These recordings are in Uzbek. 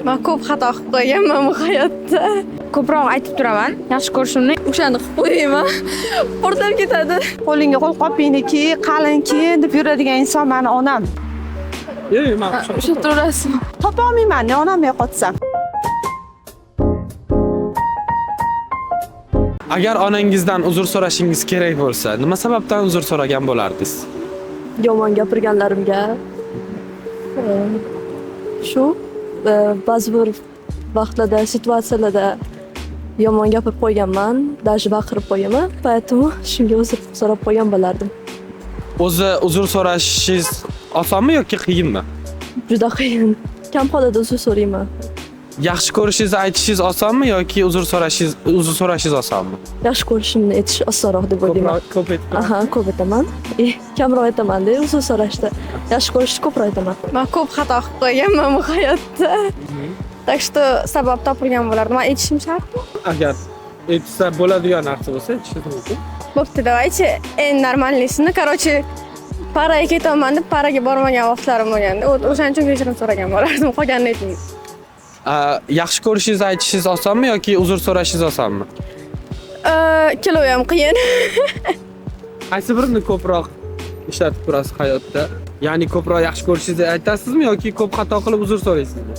Man ko'p xato qilib qo'yganman bu hayotda. Ko'proq aytib turaman, yaxshi ko'rishimni. O'shani qilib qo'yayman. Portlab ketadi. Qo'lingga qo'lqopingni kiy, qalin kiyin deb yuradigan inson mani onam. Yo'q, man Ushlab turaverasiz. Topolmayman, onamni yo'qotsam. Agar onangizdan uzr so'rashingiz kerak bo'lsa, nima sababdan uzr so'ragan bo'lardingiz? Yomon gapirganlarimga, shu ba'zi bir vaqtlarda, situatsiyalarda yomon gapirib qo'yganman, даже baqirib qo'yaman, поэтому shunga uzr so'rab qo'ygan bo'lardim. O'zi uzr so'rashingiz osonmi yoki qiyinmi? Juda qiyin, kam holada uzr so'rayman. Yaxshi ko'rishingizni aytishingiz osonmi yoki uzr so'rashingiz osonmi? Yaxshi ko'rishimni aytish osonroq deb o'ylayman. Ko'p aytib. Aha, ko'p aytaman. Kamroq aytamanda uzr so'rashda. Yaxshi ko'rishni ko'proq aytaman. Man ko'p xato qilib qo'yganman bu hayotda. Так что sabab topilgan bo'lardi. Man aytishim shartmi? Agar aytsa bo'ladigan narsa bo'lsa, aytishingiz mumkin. Bo'pti, давайте eng нормальный sini. Короче, paraga ketaman deb paraga bormagan vaqtlarim bo'lganda, o'shaning uchun kechirim so'ragan bo'lardim. Qolganini aytmayman. Yaxshi ko'rishingizni aytishingiz osonmi yoki uzr so'rashingiz osonmi? Ikkalovi ham qiyin. Qaysi birini ko'proq ishlatib turasiz hayotda? Ya'ni ko'proq yaxshi ko'rishingizni aytasizmi yoki ko'p xato qilib uzr so'raysizmi?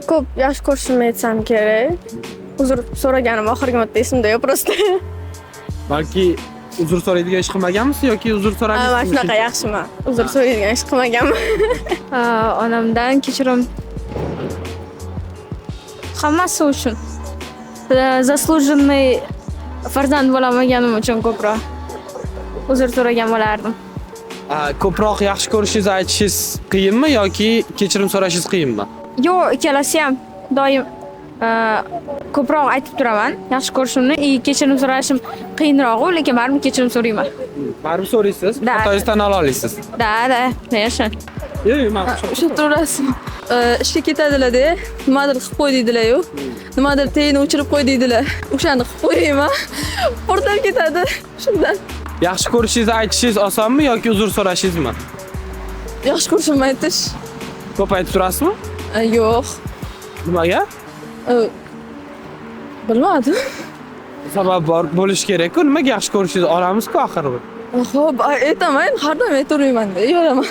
Ko'p yaxshi ko'rishimni aytsam kerak. Uzr so'raganim oxirgi marta esimda yo'q просто. Balki uzr so'raydigan ish qilmaganmisiz yoki uzr so'radingizmi? Man shunaqa yaxshiman. Uzr so'raydigan ish qilmaganman. Onamdan kechirim. Hammasi uchun. Заслуженный farzand bo'lolmaganim uchun ko'proq uzr so'ragan bo'lardim. Ko'proq yaxshi ko'rishingizni aytishingiz qiyinmi yoki kechirim so'rashingiz qiyinmi? Yo'q, ikkalasi ham doim ko'proq aytib turaman yaxshi ko'rishimni и kechirim so'rashim qiyinroq, lekin baribir kechirim so'rayman. Baribir so'raysiz, Да. xatoyingizni tan ola olasiz. Да, конечно. Yo'q, man Ushlab turaverasiz. Ishga ketadilar-da, nimadir qilib qo'y deydilar-yu. Nimadir tagini o'chirib qo'y deydilar. O'shani qilib qo'yayman. Portlab ketadi shundan. Yaxshi ko'rishingizni aytishingiz osonmi yoki uzr so'rashingizmi? Yaxshi ko'rishimni aytish. Ko'p aytib turasizmi? Yo'q. Nimaga? Bilmadim. Sabab bor bo'lishi kerak-ku. Nimaga yaxshi ko'rishingizni olamiz-ku axir. Xo'p, aytaman, har doim aytavermayman-da, yoraman.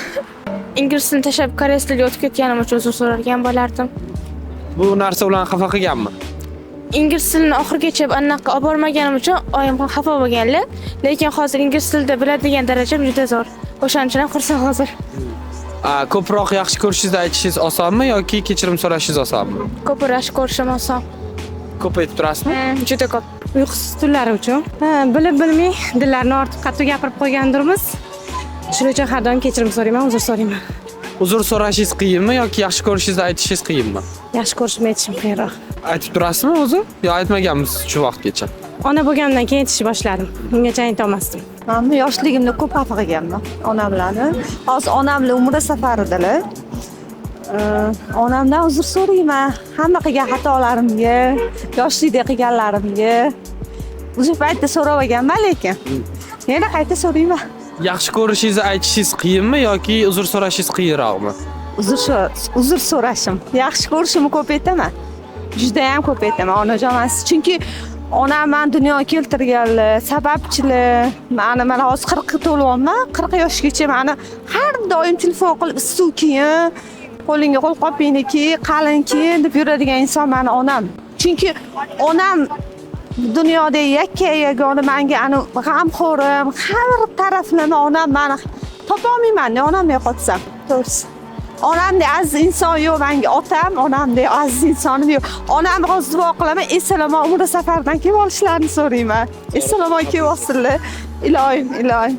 Ingliz tilini tashlab koreys tiliga o'tib ketganim uchun uzr so'ragan bo'lardim. Bu narsa ularni xafa qilganmi? Ingliz tilini oxirigacha anaqa olib bormaganim uchun oyim ham xafa bo'lganlar, lekin hozir ingliz tilida biladigan darajam juda zo'r. O'shaning uchun ham xursand hozir. Ko'proq yaxshi ko'rishingizni aytishingiz osonmi yoki kechirim so'rashingiz osonmi? Ko'proq yaxshi ko'rishim oson. Ko'p aytib turasizmi? Juda ko'p. Uyqusiz tunlari uchun. Ha, bilib bilmay dillarini ortiq qattiq gapirib qo'ygandirmiz. Shuning uchun har doim kechirim so'rayman, uzr so'rayman. Uzr so'rashingiz qiyinmi yoki yaxshi ko'rishingizni aytishingiz qiyinmi? Yaxshi ko'rishimni aytishim qiyinroq. Aytib turasizmi o'zi? Yo aytmaganmisiz shu vaqtgacha? Ona bo'lganimdan keyin aytishni boshladim. Ungacha aytolmasdim. Manmi yoshligimda ko'p xafa qilganman onamlarni. Hozir onamlar umra safaridalar. Onamdan uzr so'rayman. Hamma qilgan xatolarimga, yoshlikda qilganlarimga. O'sha paytda so'rab olganman lekin. Yana qayta so'rayman. Yaxshi ko'rishingizni aytishingiz qiyinmi yoki uzr so'rashingiz qiyinroqmi? Uzr so'rashim. Yaxshi ko'rishimni ko'p aytaman. Juda ham ko'p aytaman onajon, man siz, chunki onam mani dunyoga keltirganlar, sababchilar. Mani mana hozir 40 ga to'lyapman, 40 yoshgacha mani har doim telefon qilib issiq kiyin, qo'lingga qo'lqopingni kiy, qalin kiyin deb yuradigan inson mani onam. Chunki onam dunyoda yakka yagona manga ani g'amxo'rim, har taraflama onam mani topolmayman, onamni yo'qotsam, to'g'risi. Onamdek aziz inson yo'q menga, otam, onamdek aziz insonim yo'q. Onamni hozir duo qilaman, eson-omon umra safaridan kelib olishlarini so'rayman. Eson-omon kelib olsinlar. Iloyim, iloyim.